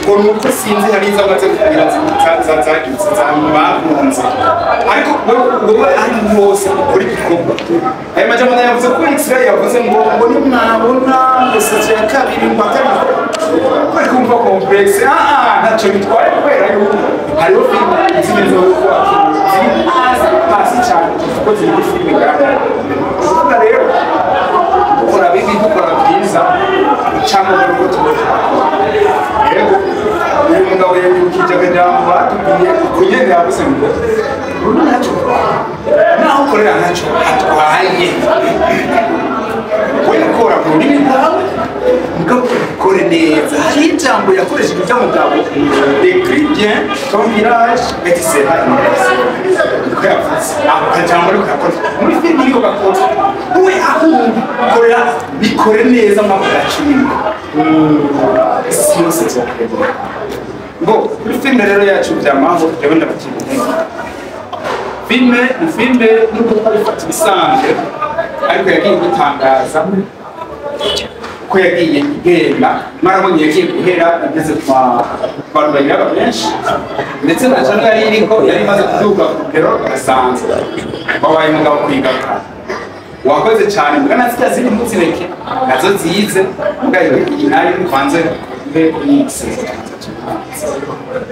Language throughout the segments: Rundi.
Ngo nuko sinzi hari izo amaze kugira bakunze, ariko wowe ari hose ukora igikorwa. Ayo majambo yavuze ko X-ray yavuze ngo nimwabona ngo saison ya kabiri, ngo atari bari kumva complexe. Ntacyo bitwaye, kubera yuko hariho filime zimeze uko ziri hasi hasi cyane kuko ziri muri filime ngaragara. Kuvuga rero dukora bibi, dukora byiza, cyangwa nuko tubona. Yego, uyu mugabo yibukije akajambo batubwiye uko nyene, yavuze ngo ubu ntacyo naho ukorera, ntacyo hatwaye, we ukora mu rurimi rwawe, mugabo ukore neza. Hari ijambo yakoresheje ry'umugabo: "Écris bien ton village et tu seras immortel." Niko yavuze ako kajambo, ariko yakoze muri filime niko gakora. We ahubwo korera, bikore neza mwako gaciro, isi yose izokwemera. Bo kuri filime rero yacu Vyamaho, jewe ndabakira intege. Filime ni filime, nubwo twabifata ibisanzwe, ariko yagiye gutangaza ko yagiye igenda. Mwarabonye yagiye guhera igeze ku bantu bayiraba benshi, ndetse na jana yari iriko yari imaze kuduga ku rugero rudasanzwe. Wabaye umugabo kwigaka, wakoze cyane. Mbwa na zirya ziri ntuzireke, nazo zize. Mbwa iyi nayo uvanze mbe kuyise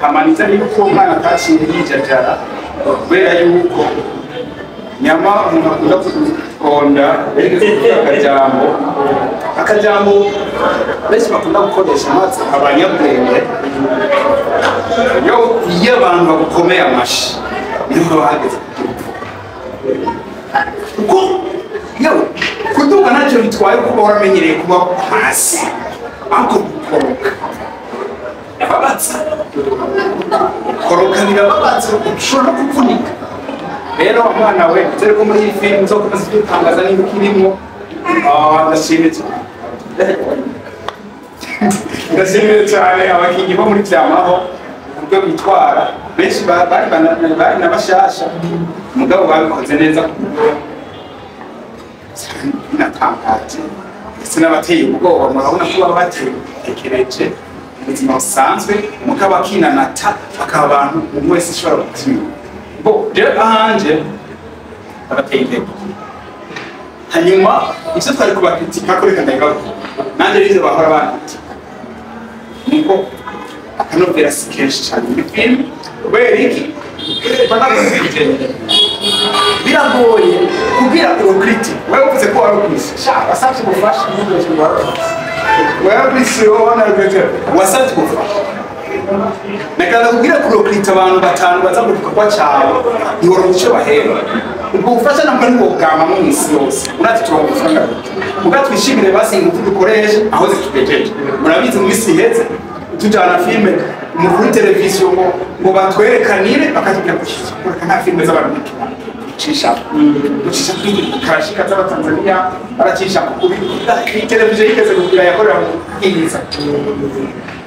hamaniza yuko uwo mwana ataciye yijajara, kubera yuko nyama umuntu akunda kukonda. Yarigeze kuvuga akajambo benshi bakunda gukoresha maze abanyabwenge: iyo abantu bagukomeye amashi, niho haba hageze kuko yewe kuduga ntacyo bitwaye, kuba waramenyereye kuba hasi, ariko gukoroka babatsa, koroka birababatsa, ushobora no kuvunika. Rero mwana we, dore ko muri iyi filime uzokomeza kudutangaza niba ukirimo. Ndashimye cyane, ndashimiye cyane abakinnyi bo muri Vyamaho uburyo bitwara. Benshi bari na bashasha, mugabo babikoze neza ku buryo binatangaje ndetse n'abateye ubwoba. Murabona ko baba batekereje mu buzima busanzwe, mugabo akinanata bakaba abantu umuntu wese ashobora gutinya. Bo rero ahanje abateye intege. Hanyuma ivyo twari kubakritika ko, reka ndabibabwira nanjye, bize bahora bankritika niko akanovera si kenshi cyane muri filime. Kubera iki? Biragoye kubwira urokriti. Wewe uvuze ko wari sha wasabye ubufasha, ntukoreshe ngo wari wowe wasabye ubufasha. Nakaza kubwira kurokrita abantu batanu baza mu gikorwa cyawe, ntiworonka icyo bahera. Ubwo bufasha nabwo ntibwogama mu isi yose, uratse turonka amafaranga. Muga twishimire basi ingufu dukoresha aho zitugejeje. Murabizi, mu minsi iheze tujyana filime mu kuri televiziyo ngo batwerekanire, bakatubwira ko nta filime z'abantu ducisha, ducisha karashika z'Abatanzaniya, baracisha kuri televiziyo yigeze kugira yakorera mu Bwiza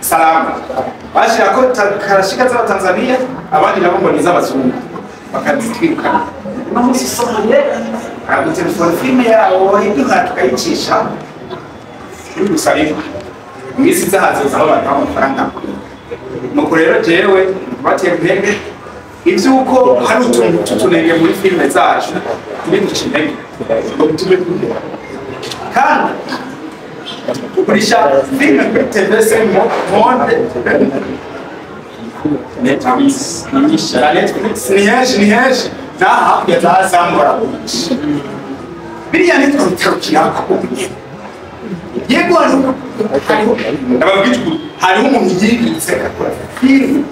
Salama, bashira ko karashika z'Abatanzaniya, abandi nabo ngo ni iz'abazungu, bakazitwirukana. Uno munsi usohoye telefone filime yawo iduha tukayicisha kuri gusa, ariko mu minsi iza hazoza aho baduha amafaranga. Nuko rero jewe bateye intege. Ivy'uko hari utuntu tw'utunenge muri filime zacu ntibiduce intege ngo bitume duhera. Kandi kugurisha filime kuri TV Monde, Netflix, Netflix ni henshi, ni henshi, naha hakurya za Azamu baragurisha. Biriya ntitwabitarukirako. Yego, hariho, ndababwira ukuri, hariho umuntu yibitse akora filime,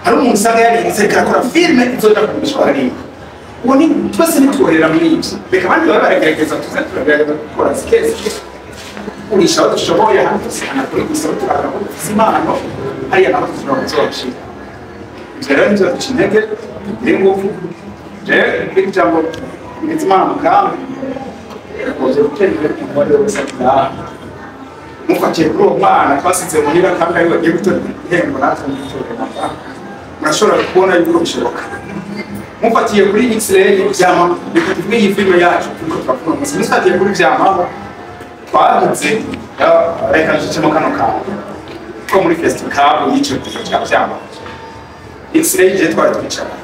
hari umuntu usanga yaribitse ariko arakora filime izoja kugurishwa hariya. Uwo ni twese ntitwoherera muri ibyo. Reka abandi babe baragerageza, tuze turagerageza gukora zike zike, kugurisha aho dushoboye. Hano dusikana kuri gusa turaza ko dufise impano, hariya naho dushobora kuzobashira. Ivyo rero nivyo duca intege, tugire ingufu. Jewe mbega ijambo ndetse Imana mukambi uze gutera imbere ku mubare wese ataha mufatiye kuri uwo mwana twasize muhira, kandi ariwe agiye gutora igihembo, natwe mugitorera amafaranga. Murashobora kubona yuko bishoboka. Mufatiye kuri X-ray Vyama, reka tuvuge iyi filime yacu turiko turavuga umunsi, mufatiye kuri Vyamaho twavuze, reka nshicemo kano kantu. Ko muri festival y'ico gihe cya byaba X-ray je twari twicaranye.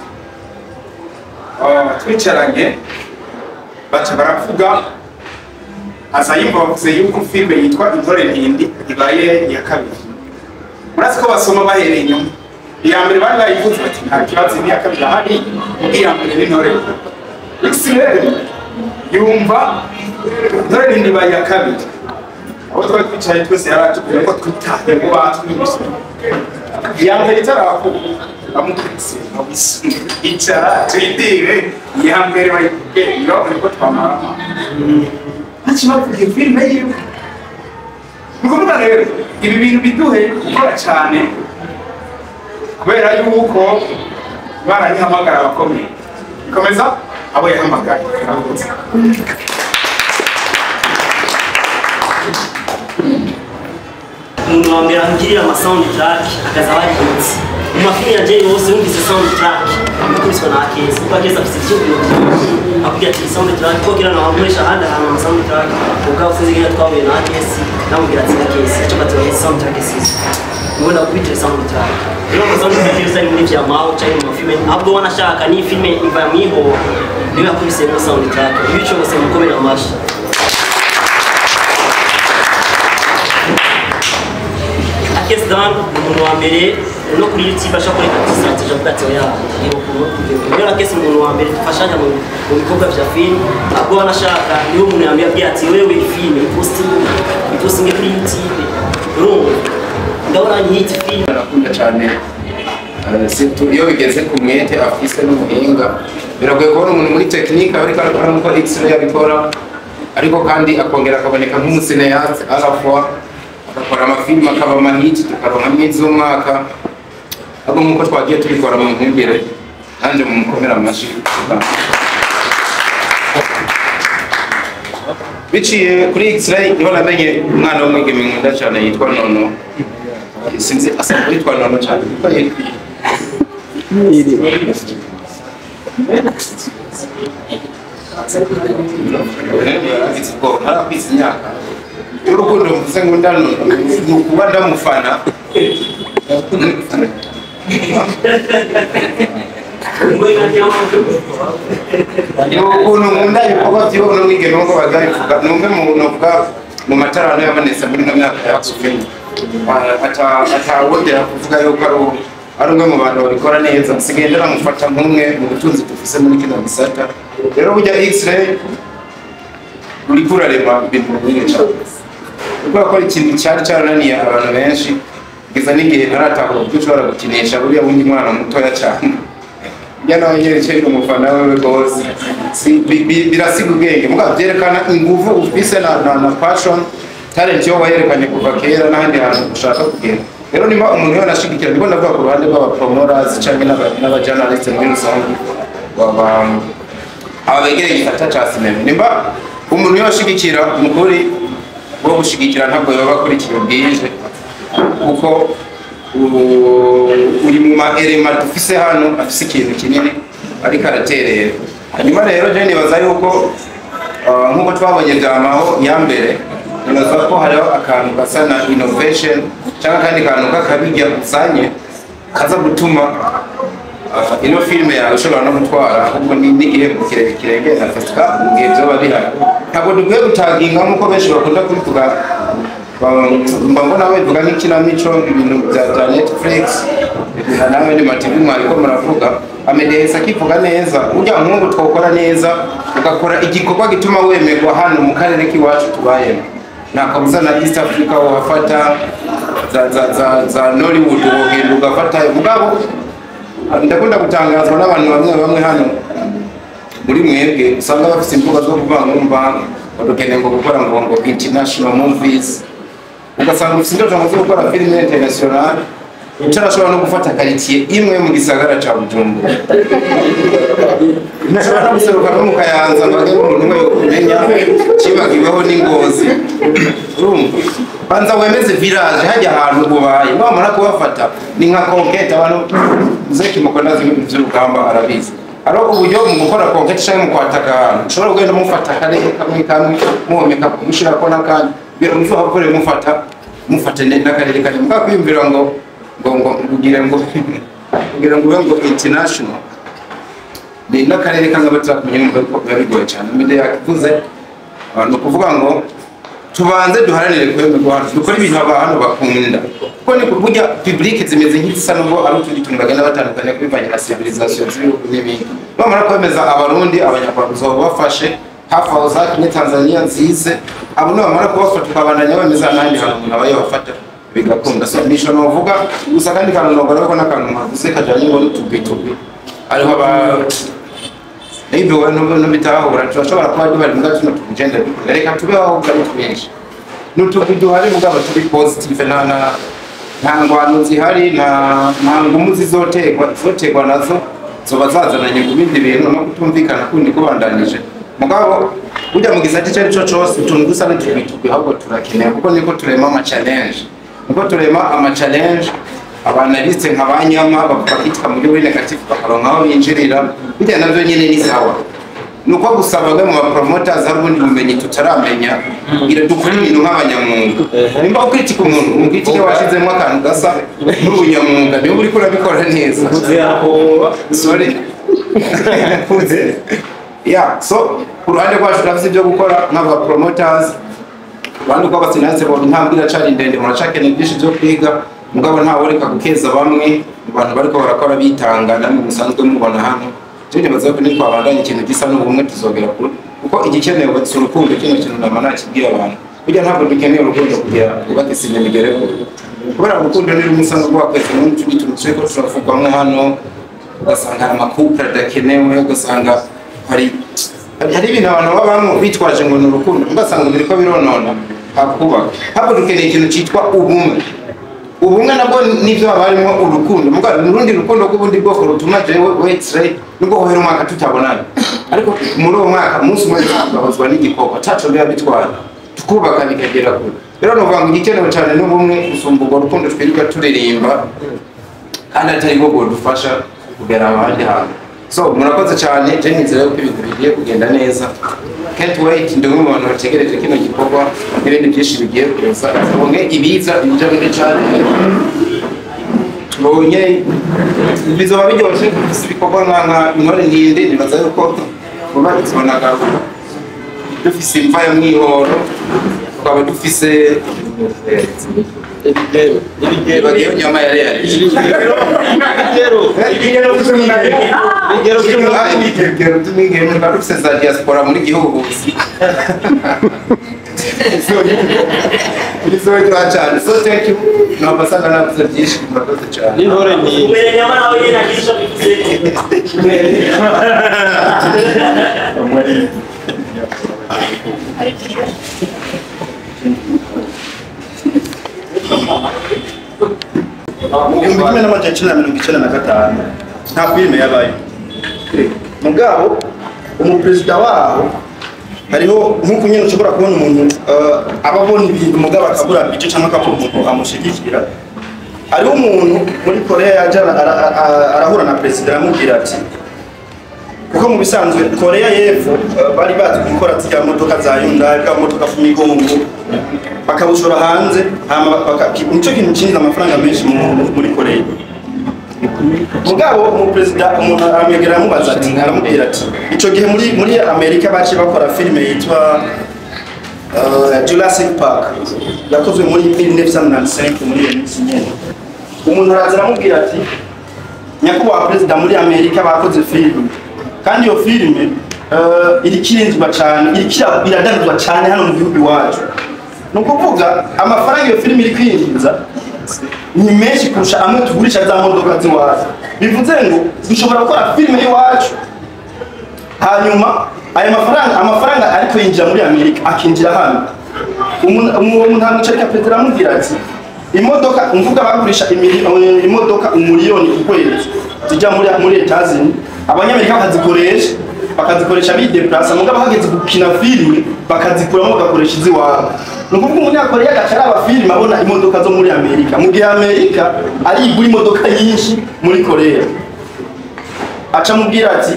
Twicaranye baca baravuga, aza yumva bavuze yuko filime yitwa Intore Ntindi ibaye iya kabiri. Murazi ko basoma bahereye inyuma, iya mbere bari bayivuze bati nta kibazo, iya kabiri ahari, iya mbere n'Intore. X-ray yumva Intore Ntindi ibaye iya kabiri, aho twari twicaye twese yaratubwiye ko twitaye ngo batwibise iya mbere itarakuba, amukubise icara turindire iya mbere bayivuge, niko twamara ntacyo bavuge filime yiwe. Ni ukuvuga rero ibi bintu biduhe gukora cyane, kubera yuko Imana ntihamagara abakomeye, ikomeza abo yahamagaye. Umuntu wa mbere angirira ama soundtrack akaza barihutse mu mafilime yanje yose, wumvise soundtrack ikubiswe na Akeza, kuko Akeza afise ivyiyumviro vyinshi, akubwira ati soundtrack kogira nawe nkoresha ahandi hantu ama soundtrack. Ubwaho sinzi ingene twahuye na Akeza, namubwira ati Akeza ico batoye soundtrack sizo ngo ndakubitire soundtrack. Rero ama soundtrack yose ari muri vyamaho canke mu mafilime, ahubwo wanashaka ni filime iva mwiho niwe yakubisemo soundtrack. Ibi cyose mukomera amashi. Akeza Dan umuntu wa mbere no kuri YouTube ashaka kureka strategy, avuga ati oya ngiye ukuntu. Rero Akeza umuntu wa mbere dufashanya mu bikorwa vya film, ahubwo wanashaka niwe umuntu yambwiye, abwira ati wewe film iposting kuri YouTube, urumva ndabona nyiti film. Arakunda cyane, surtout iyo bigeze ku mwete afise n'ubuhinga. Biragoye kubona umuntu muri technique ariko arakora nk'uko X-ray abikora, ariko kandi akongera akaboneka nk'umucinéaste à la fois, agakora amafilime akaba amahiti, tukaronka mw'iz'umwaka. Ahubwo nk'uko twagiye tubikora mu nkumbire, nanjye mu mukomera amashyi. Biciye kuri X-ray niho namenye umwana w'umwigeme nkunda cyane yitwa Nono. Sinzi asa yitwa Nono cyane kuko yitwa ntarakwiza imyaka y'urukundo mvuze ngo ndano ni ukuba ndamufana. Ni ukuntu nkunda ibikorwa by'iwe n'umwigeme nk'uko bazabivuga, ni umwe mu novuga mu matarano yabonetse muri ino myaka ya filime atawongera kuvuga yuko ari umwe mu bantu babikora neza. Nsigaye ndaramufata nk'umwe mu butunzi dufise muri kino gisata. Rero burya X-ray uriko urarema ibintu binini cyane, kubera ko ikintu cyari cyarananiye abantu benshi kugeza n'igihe ntaratahura uburyo ushobora gukinisha buriya wundi mwana mutoya cyane. Njya nawe nyine umufana wewe rwose, birasiga ubwenge mugabo byerekana inguvu ufise na passion, talent yo wayerekanye kuva kera n'ahandi hantu ushaka kugera. Rero nimba umuntu yonashigikira, ndiko ndavuga ku ruhande rw'abapromoters canke n'abajournalist muri rusange aba begereye igisata ca sinema, nimba umuntu yoshigikira mukuri wo gushigikira ntabwo yoba akurikiye bwije, kuko uri mu ma éléments dufise hano afise ikintu kinini ariko araterera. Hanyuma rero je nibaza yuko nk'uko twabonye vyamaho ya mbere, nibaza ko hariho akantu gasa na innovation cyangwa akandi kantu k'akabirya uzanye kaza gutuma ino filime yawe ushobora no gutwara ahubwo n'igihembo kirengera festival mu gihe vyoba bihari. Ntabwo dukwiye gutaginga nk'uko benshi bakunda kubivuga, mba mbona babivuga nk'ikinamico, ibintu bya Netflix nawe ni mativi mwariko muravuga. Amedehesa akivuga neza, burya nk'ubu twokora neza ugakora igikorwa gituma wemerwa hano mu karere k'iwacu tubayemo, nta kabuza na East Africa wohafata, za Nollywood wogenda ugafata. Mugabo ndakunda gutangazwa n'abantu bamwe bamwe hano muri mwebwe usanga bafise imbuga zo kuvuga ngo mba badukeneye ngo gukora ngo international movies, ugasanga ufise indoto zo gukora filime international utarashobora no gufata quartier imwe mu gisagara ca Bujumbura, ntashobora no guseruka no mu Kayanza ngo agere umuntu umwe yokumenya cibagiweho n'ingozi. Urumva, banza wemeze village hajya ahantu ubaye, wamara kubafata ni nka conquête. Abantu Zeki Mukonazi vy'urugamba arabizi, hariho uburyo mu gukora conquête canke mu kwataka ahantu ushobora kugenda mufata akarere kamwe kamwe, muhomeka mushirako n'akandi kugira ngo muzohavure mufata Mufatane n'akarere kari mbwa kwiyumvira ngo kugira ngo ube ngo international ni n'akarere kamwe batarakumenya ngo biba bigoye cyane. Mide yakivuze ni ukuvuga ngo tubanze duharanire kwemerwa hano, dukore ibintu abantu bakunda, kuko ni burya public zimeze nk'izisa nubwo ari utundi tuntu bagenda batandukanye kubivanye na civilisation z'ibihugu n'ibindi. Bamara kwemeza Abarundi, Abanyarwanda uzoba bafashe hafi aho za Kenya, Tanzania nzize abo nibamara kubafata ukabandanya bemeza n'ahandi hantu umuntu aba yabafata bigakunda. So nisho novuga gusa, kandi kantu nogora ko n'akantu mwavuze kajanye ngo n'utugwi hariho aba n'ibyo n'ubitahura turashobora kuba duhari muga tuno tugenda dukunda, reka tubeho ahubwo ari twinshi n'utugwi duhari mugabo turi positive, nta ngwano zihari, nta ngumu zizoterwa nazo zoba zazananye ku bindi bintu no kutumvikana kundi kubandanije. Mugabo burya mu gisata icyo ari cyo cyose utuntu dusa n'utugwi ahubwo turakeneye, kuko niko turema ama challenge, niko turema ama challenge abanaliste nka banyama bakitwa muri we negative bakaronka aho binjirira. Bijya navyo nyene ni sawa, nuko gusa bamwe mu promoters hari ubundi bumenyi tutaramenya kugira dukore ibintu nk'abanyamwuga. Nimba ukritika umuntu umukritike washizemo akantu gasa n'ubunyamwuga, niba uriko urabikora neza. Sorry. Yeah, so ku ruhande rwacu turafise ibyo gukora nk'aba promoters, abandi uko abasinanse bo intambwe iracari ndende, muracakeneye byinshi byo kwiga. Mugabo ntaworeka gukeza bamwe mu bantu bariko barakora bitanga namwe musanzwe mubona hano. Je nibaza ko nitwabandanya ikintu gisa n'ubumwe tuzogera kure, kuko igikenewe si urukundo. Kino kintu nama nakibwira abantu, burya ntabwo dukeneye urukundo kugira twubake sinema igere kure, kubera urukundo ni rumwe usanga rwakwese n'utundi tuntu turiko turavugwamwo hano, ugasanga hari amakupure adakenewe, ugasanga hari ibintu abantu babamwo bitwaje ngo ni urukundo, ugasanga biriko bironona hakubaka. Ntabwo dukeneye ikintu citwa ubumwe. Ubumwe nabwo nivyo haba harimo urukundo, mugabo urundi rukundo rw'ubundi bwoko rutuma jewe wetse nubwo hohera umwaka tutabonana, ariko muri uwo mwaka umunsi umwe tugahozwa n'igikorwa cacu biba bitwara tukubaka bikagera kure. Rero novuga ngo igikenewe cane n'ubumwe gusumba urwo rukundo twirirwa turirimba kandi atari rwo rwodufasha kugera ahandi hantu. So murakoze cyane, je nizera yuko ibintu bigiye kugenda neza. Can't wait, ndi umwe mu bantu bategereje kino gikorwa n'ibindi byinshi bigiye kuza. Tubonye ibiza ibyo bine cyane, tubonye bizoba biryoshye dufise ibikorwa nka intore ntindi, nibaza yuko vuba tuzonagaruka dufise imva ya Mwihoro, tukaba dufise ibigero nyama yari yari ibigero by'umwigeme, tukaba dufise za diaspora muri gihuhusi bizoryoha cyane. So thank you, nabasanga navuze byinshi, murakoze cyane. Mbere nyama nawe nyine akisha bivuze. Mu 1995 nta filime yabaye. Mugabo umuperezida waho hariho nk'uko nyine ushobora kubona umuntu aba abona ibintu mugabo akabura bice cyangwa akabura umuntu amushigikira. Hariho umuntu muri Korea yaje arahura na perezida aramubwira ati, kuko mu bisanzwe Korea y'Epfo bari bazi gukora ziriya modoka za Hyundai, bwa modoka y'imigongo bakabushora hanze, hama nico kintu cinjiza amafaranga menshi muri Korea. Mugabo umuperezida umuntu aramwegera aramubaza ati, aramubwira ati ico gihe muri Amerika baciye bakora filime yitwa Jurassic Park yakozwe muri 1995 muri iyo minsi nyene. Umuntu araza aramubwira ati nyakubahwa perezida, muri Amerika bakoze filime kandi iyo filime irikirinzwa cyane, iradandazwa cyane hano mu gihugu iwacu. Ni ukuvuga amafaranga iyo filime iri kwinjiza ni menshi kurusha amwe tugurisha za modoka z'iwacu. Bivuze ngo dushobora gukora filime y'iwacu, hanyuma aya mafaranga ariko yinjira muri Amerika akinjira hano. Umuntu amwicarika perezida aramubwira ati imodoka mvuga bagurisha imodoka 1,000,000 ku kwezi zijya muri Etazini, abanyamerika bakazikoresha bideplasa, mugabo hageze gukina filime bakazikuramo bagakoresha iziwabo. Ni ukuvuga umunyakoreya agaca araba filime abona imodoka zo muri Amerika, mu gihe Amerika ari igura imodoka nyinshi muri Korea. Aca amubwira ati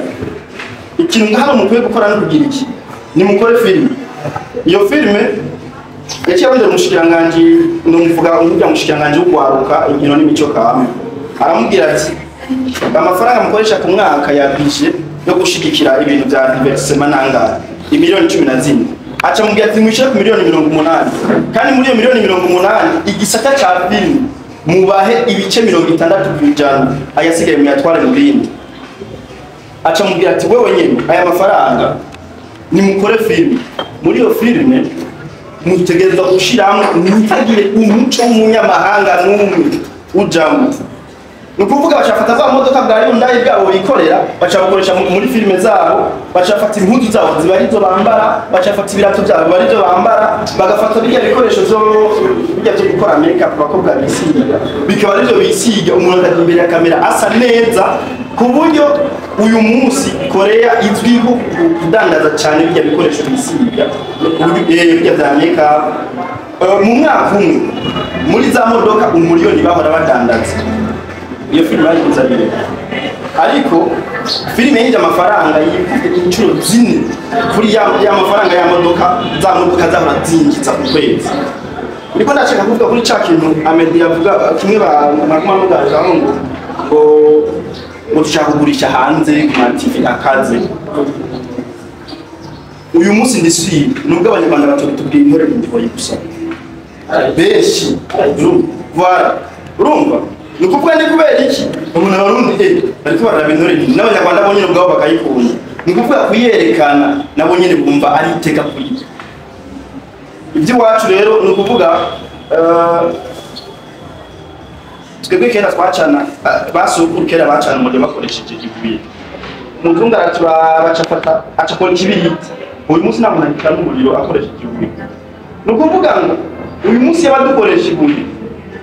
ikintu hano mukwiye gukora no kugira iki, nimukore filime. Iyo filime Yaciye arondera umushikiranganji, numvuga umurya mushikiranganji w'ugwaruka inkino n'imico kama, aramubwira ati amafaranga mukoresha ku mwaka ya budget yo gushigikira ibintu bya divertissement nangahe? Imiliyoni 14. Aca mubwira ati mwishyire ku miliyoni 80, kandi muri iyo miliyoni 80 igisata ca film mubahe ibice 60%, ayasigaye muyatware mu bindi. Aca mubwira ati wewe nyene aya mafaranga nimukore film, muri iyo filme mutegerezwa gushiramwo ntihagire umuco w'umunyamahanga n'umwe ujamwo. Ni ukuvuga bacafata za modoka bwa Hyundai bwabo bikorera, bacabukoresha muri filime zabo, bacafata impuzu zabo ziba arizo bambara, bacafata ibirato byabo biba arizo bambara, bagafata birya bikoresho byo bijya byo gukora make up abakobwa bisiga, bikaba arivyo bisiga. Umuntu akajya imbere ya kamera asa neza, ku buryo uyu munsi Korea izwiho kudandaza cyane bijya bikoresho bisiga, bijya bya make up. Mu mwaka umwe muri za modoka umuriyoni bahora badandaza. Iyo filime bayikuzaniye, ariko filime yinjije amafaranga yikubye inshuro 4 kuri ya mafaranga ya modoka, za modoka zahora zinjiza ku kwezi. Niko ndashaka kuvuga kuri ca kintu Amedi yavuga kimwe ba mugaje ngo ngo dushaka kugurisha hanze ku ma TV akaze. Uyu munsi ndisuye nubwo abanyarwanda batubwiye intore ndiboye gusa benshi voilà, urumva ni ukuvuga ni kubera iki umuntu abarundi bariko bararaba intore n'abanyarwanda bo nyene ubwabo bakayikunda. Ni ukuvuga kuyerekana nabo nyene bumva ari iteka kuri ibyo. Iby'iwacu rero ni ukuvuga twebwe kera twacana basukuru kera bacana umuriro bakoresheje ibuye. Umuzungu araturaba acafata acakora ikibiriti. Uyu munsi nta muntu agicana umuriro akoresheje ibuye. Ni ukuvuga ngo uyu munsi y'abadukoresha ibuye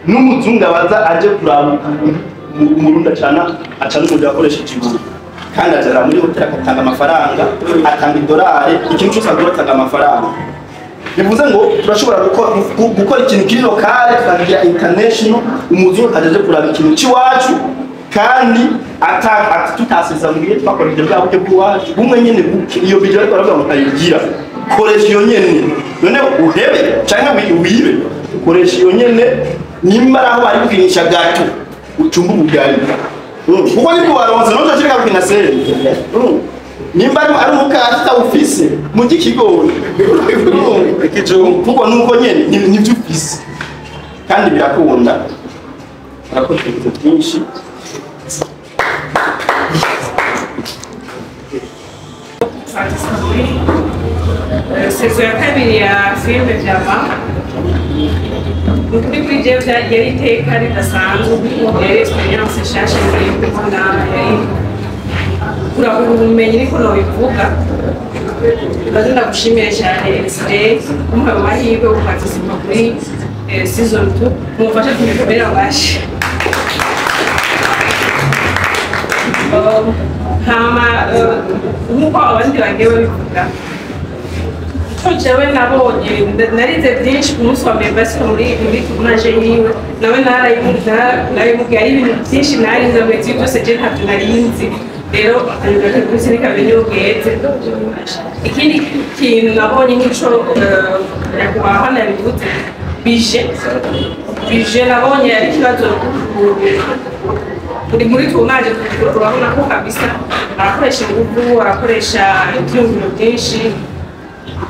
n'umuzungu abaza aje kuraba umurundi acana umuriro akoresheje ibuye, kandi agera muri hoteli agatanga amafaranga, atanga idolari, ikintu cyose agura atanga amafaranga. Bivuze ngo turashobora gukora ikintu kiri lokale tukagira international, umuzungu akaje kuraba ikintu cy'iwacu kandi tutaseza mu gihe twakoresheje bwa buryo bw'iwacu bumwe nyene buke. Iyo video ariko aravuga ngo ntayigira, koresha iyo nyene, none uhebe canke wibe, koresha iyo nyene. Nimba aho bari gukinisha gato ucumba ubugari, kuko nibwo waronse none ushaka gukina sere. Nimba ari umukati utawufise mujye ikigori kuko nuko nyene nivyo ufise kandi birakunda. Murakoze ibintu byinshi. Saison ya kabiri ya filime Vyama ni ukuri kuri jewe yari iteka ridasanzwe, yari experience nshasha ngiye kubona, yari kurahura ubumenyi niko nobivuga. Mbaze ndagushimiye cyane X-Ray kumuha ayo mahirwe yo guparticipa kuri season 2, mumufashe tubikomere amashyi. Hama nk'uko abandi bagiye babivuga, icyo jewe nabonye narize byinshi ku munsi wa mbere basiko muri tournage yiwe, nawe narayimubwiye ari ibintu byinshi narinze mu bintu byose je ntabyo narinzi. Rero bweze. Ikindi kintu nabonye nk'ico nyakubahwa nabivuze, bije nabonye ari ikibazo buri muri tournage. Urabona ko kabisa arakoresha ingufu, arakoresha ibyiyumviro byinshi,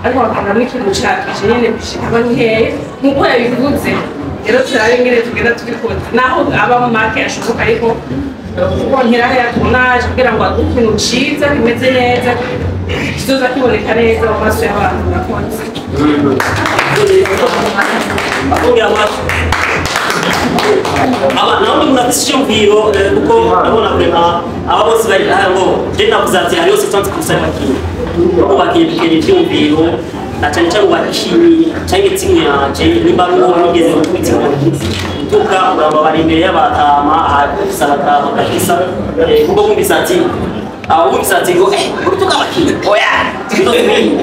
ariko bakabona n'ikintu ca bije nyene bishikaba nkeya nk'uko yabivuze. Rero turabe ingene tugenda tubikora naho aba mu make ashoboka, ariko kuko ntirahe tournage kugira ngo aduhe ikintu ciza kimeze neza kizoza kiboneka neza mu maso y'abantu. Murakoze. Akongera amashyi. Aba naho umuntu afite icyumviro kuko ndabona vraiment aba bose bari aha ngo je navuze ati hariho 70% y'abakinyi ubu bakinyi dukeneye ivyumviro na cyane cyane abakinyi canke timu yanje nimba ari uwo nigeze gukubita inkoni tuka uraba bari imbere y'abatama ahafise abatama kabisa kuko bumvise ati aba bumvise ati ngo urutuka abakinyi oya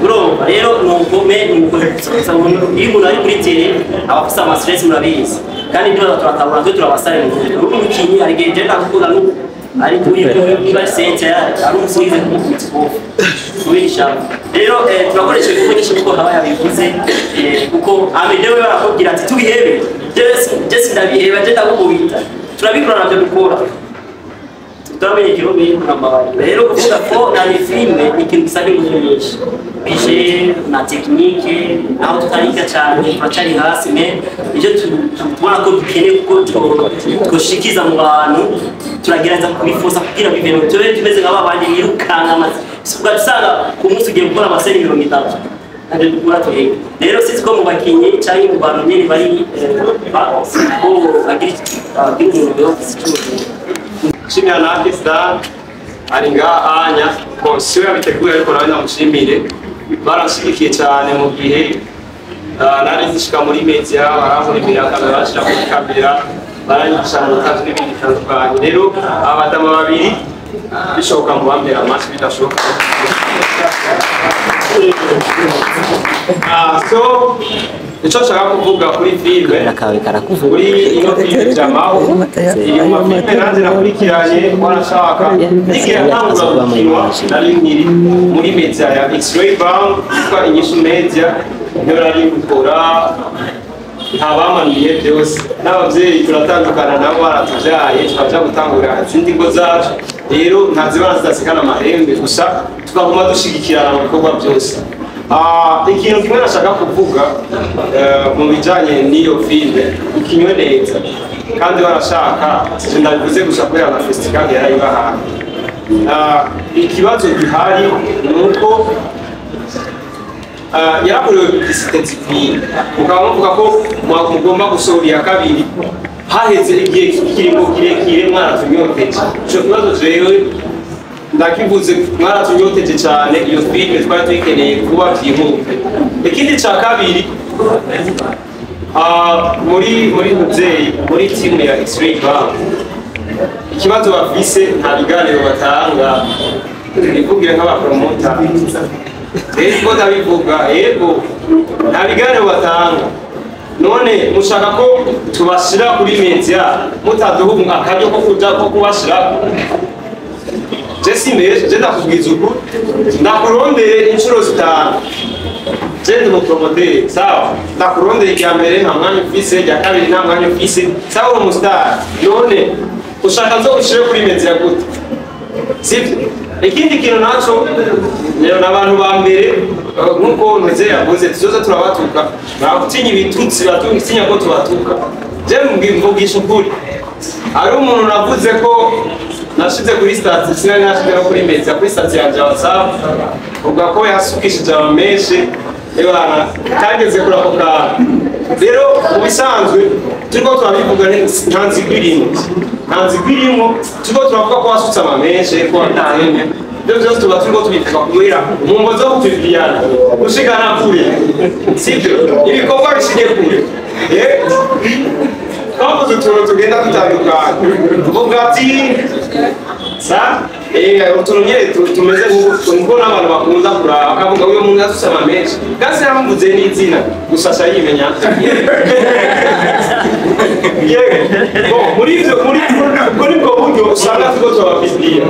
urumva rero nuko iyo umuntu ari kuri tele aba afise ama stress murabizi kandi ibyo turatabura twe turabasare mu gihugu umukinyi ari igihe je ndakukunda n'ubu ariko uyu niba sente ari umusize kumukubita ikofi kubera ishavu. Rero turakoresha ingufu nyinshi kuko haba yabivuze, kuko amedewe barakubwira ati tubihebe, je sindabiheba, je ndagukubita. Turabikora navyo dukora, turamenye ikirundi n'amabari. Rero kuvuga ko nani filime ni ikintu gisaba ingufu nyinshi, budget na technique, aho tutariga cyane, turacari hasi, mais ivyo tubona ko dukeneye kuko twoshikiza mu bantu, turagerageza kubifuza kugira biveno tube tumeze nk'aba bandi birukanka amazi. Ugasanga ku munsi ugiye gukora ama scènes 30, ntabyo dukora twebwe. Rero sinzi ko mu bakinyi cyangwa mu bantu nyine bari ko bagira umuntu wese icyo. Nshimira na Akisdan ari ngaha anya ko siwe yabiteguye, ariko nawe ndamushimire, baranshyigikiye cyane mu gihe nari nzishika muri media, barankurikira kamera, bashira kuri kamera, baranyigisha mu kazi n'ibindi bitandukanye. Rero abadamu babiri bishoboka mu bambera amashyi, bidashoboka. So icyo nshaka kuvuga kuri filime, kuri ino filime Jamaho, iri mu mafilime nanjye nakurikiranye, warashaka n'igihe yatangura gukinwa nari nkiri muri media ya X-Ray Bank yitwa Inyishu Media, niyo nari gukora. Ntabamanuye byose n'ababyeyi turatandukana nabo baratubyaye, tukaja gutangura izindi ngo zacu. Rero nta zibara zidasikana amahembe, gusa tukaguma dushigikirana mu bikorwa byose. Ikintu kimwe nashaka kuvuga mu bijanye n'iyo filime ikinywe neza, kandi barashaka ndabivuze gusa kubera na festival yarayibahaye. Ikibazo gihari ni uko yarakorewe publicité zikwiye, mukaba muvuga ko mugomba gusohora iya kabiri haheze igihe kiringo kirekire, mwaratunyoteje. Ico kibazo jewe ndakivuze, mwaratunyoteje cyane, iyo filime twari tuyikeneye kuba byihute. Ikindi ca kabiri, muri muvyeyi, muri timu ya X-Ray Bank, ikibazo bafise nta biganiro batanga, nivugire nk'abapromota rero ndabivuga, yego nta biganiro batanga. None mushaka ko tubashira kuri media mutaduha akaryo ko kuja ko kubashirako? Je simbeshe, je ndakubwiza ukuri, ndakurondere inshuro 5, je ndi umupromoteri, sawa? Ndakurondere irya mbere nta mwanya ufise, irya kabiri nta mwanya ufise, sawa, uri umusitari. None ushaka nzo ushire kuri media gute? Sivyo? Ikindi kintu naco rero n'abantu ba mbere, nkuko Ntuze yavuze, tuzoza turabatuka, baratinya ibitutsi, batinya ko tubatuka. Je mvugisha ukuri, ari umuntu navuze ko nashize kuri statut, sinari nashize no kuri media, kuri statut yanje ya WhatsApp, uvuga ko yasukishije amamenshi ebana kageze kuri ako kantu. Rero mu bisanzwe turiko turabivuga nta nzigo irimo, nta nzigo irimo, turiko turavuga ko wasutse amamenshi ko wabitemye, ibyo byose tuba turiko tubivuga kubera mu ngo zo kupibirana gushikana kure, sibyo? Ibikorwa bishike kure. Twavuze utuntu tugenda dutandukanye, tuvuga ati sa utuntu nyine tumeze nk'uko n'abantu bakunda kuraba bakavuga uyu muntu yasutse amamenshi, kandi yaramuvuze n'izina gusa aca yimenya. Muri ivyo muri ubwo buryo usanga turiko turababibwira,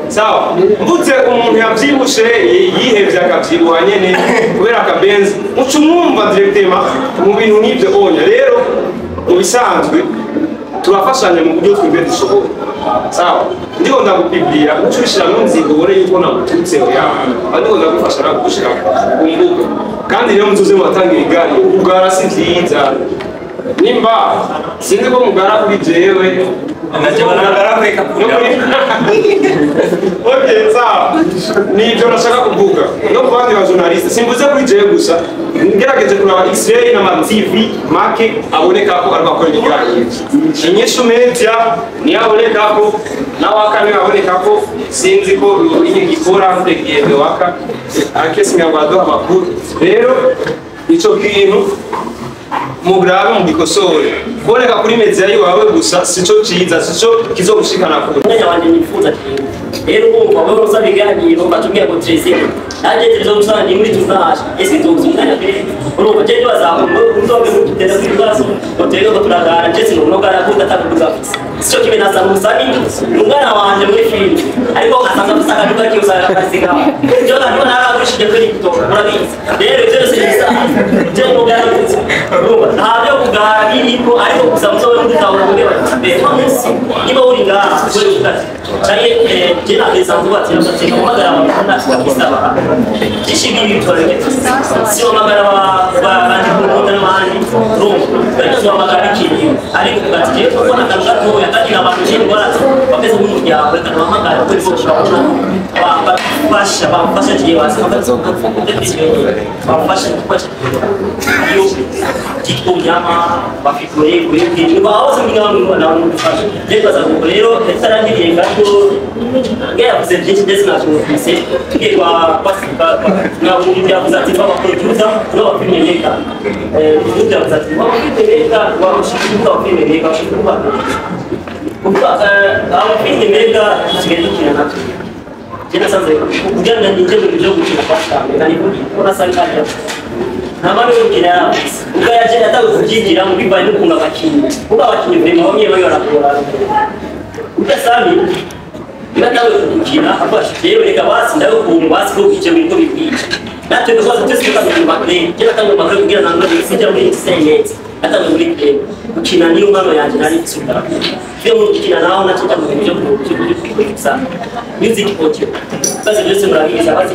sawa? Mvuze umuntu yavyibushe yihevye akavyibuha nyene kubera akabenzi, muca umwumva directement mu bintu nk'ivyo onya. Rero mu bisanzwe turafashanya mu buryo twebwe dushoboye, sawa? Ndiko ndagupibwira uca ubishiramwo inzigo ubone yuko nagututse, oya, ariko ndagufasha nagushira ku mbuga. Kandi rero muzoze muratanga ibiganiro, kugara si vyiza. Nimba sinzi ko mugara kuri jewe, okay, sawa, nivyo nashaka kuvuga no ku bandi ba journaliste, simvuze kuri jewe gusa, ngerageje kuraba X-Ray n'ama TV make aboneka ko ariko akora ibiganiro, Inyishu Media niyo aboneka ko, na Waka niyo aboneka ko, sinzi ko igikora ntegeye Waka akesi nyabaduha amakuru. Rero ico kintu mugrabe mugikosore, kuboneka kuri media yiwawe gusa sico ciza, sico kizogushikana kure. Umwanya wanje nifuza kintu rero urumva wewe uza biganiro batubwira ngo Trezor nanjye Trezor usanga ni muri tournage, ese tuzi umwanya pe urumva je ndibaza ngo uzobe mututeza kuri bibazo ngo turebe ko turagara, je sinumugara ko ndatakuduga sico kimwe na Samusani umwana wanje muri filime, ariko asanga afise akaduga kiwe usanga akazi kawe jo ntabwo naragurisha. nafashije kuri kutoka murabizi rero ibyo byose bisanzwe je mugarutse urumva nta byo kugara biriko ariko gusa muzobe mudutahura mubwe bati mbe munsi niba uri ngaha kuri utati canke je nageza mvuga ati ndabateka mpamagara abantu ndisaba byinshi bibitore si wamagara abandi kumukunda n'abandi urumva ariko si wamagara ikintu ariko ugati jewe kuko akantu gatoya kandi abantu je ndwara bameze nk'umuryango reka nabahamagara kuko nibo bashobora bamfasha bamfasha jewe bamfasha gufasha iyo gitonyama bafite kuri bose mwigamwe nabantu gufasha je baza rero tarangiriye gato yavuze byinshi ndetse natumvise tugiye kwa kwa yavuze ati baba producer n'abafilme maker yavuze ati baba filme maker wabashikira abafilme maker kuko abafilme maker tusigaye dukina natwe je nasanze kugira ngo ninjye mu byo gukina kwa cyane nari kubona sanganya nta mpamvu yo gukina yavuze ubwo yaje atawe kubyigira mu bivanye n'ukuntu abakinnyi kuko abakinnyi vraiment bamwe bamwe barakora udasami natawe gukina afashe yewe reka basi ndawe kuntu basi ko icyo bintu bikwiye natwe dukoze twese tukaza mu makuru je natanga mu makuru kugira ngo sijya muri entertainment natanga muri play gukina niyo mpano yanjye nari nsubira iyo mu gukina naho nacyo mu bintu byo kugusa music audio basi byose murabizi basi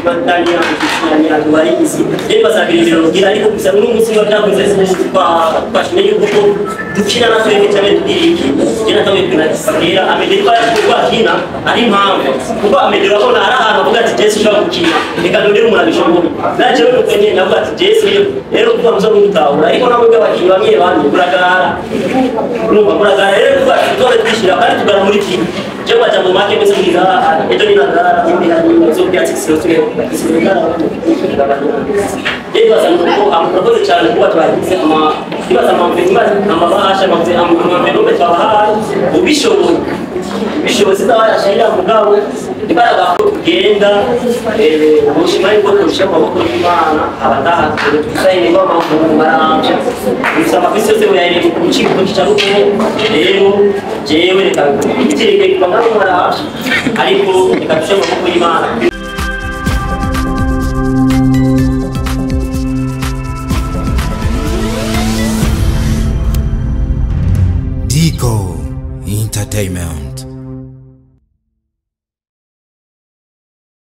bandanya kugira ngo barizi rero bazabirindira rugira ariko gusa muri umunsi wa byakoze twashimye yuko dukina na twebwe cyane tugira iki je natangiye gukina Samira Amedeo bakina ari impamvu kuko Amedeo urabona ari ahantu avuga ati Jesse ushobora gukina reka ndondere umuntu abishoboye naje rero nuko nyine navuga ati Jesse rero kuva muzo mutahura ariko nabo bw'abakinnyi bamwe bamwe muragara urumva muragara rero kuva tutore twishyira kandi tugara muri kimwe je baja mu make mbese muri ngaha ejo ni nagara muri hari zo byatsi sio turi rero basanga ko amurakoze cyane kuba twagize ama ibaza amabahasha amamverope twabahaye ubishoboye ubishoboye sinabashira mugabo imbaraga ko tugenda ubushima yuko turusha amaboko y'Imana abataha tusaye ngo amaguru marambya gusa amafisi yose muyarebe ku rukiko cy'aruko rero jewe reka itireke kuba marambya ariko reka dushe amaboko y'Imana. Digo Entertainment.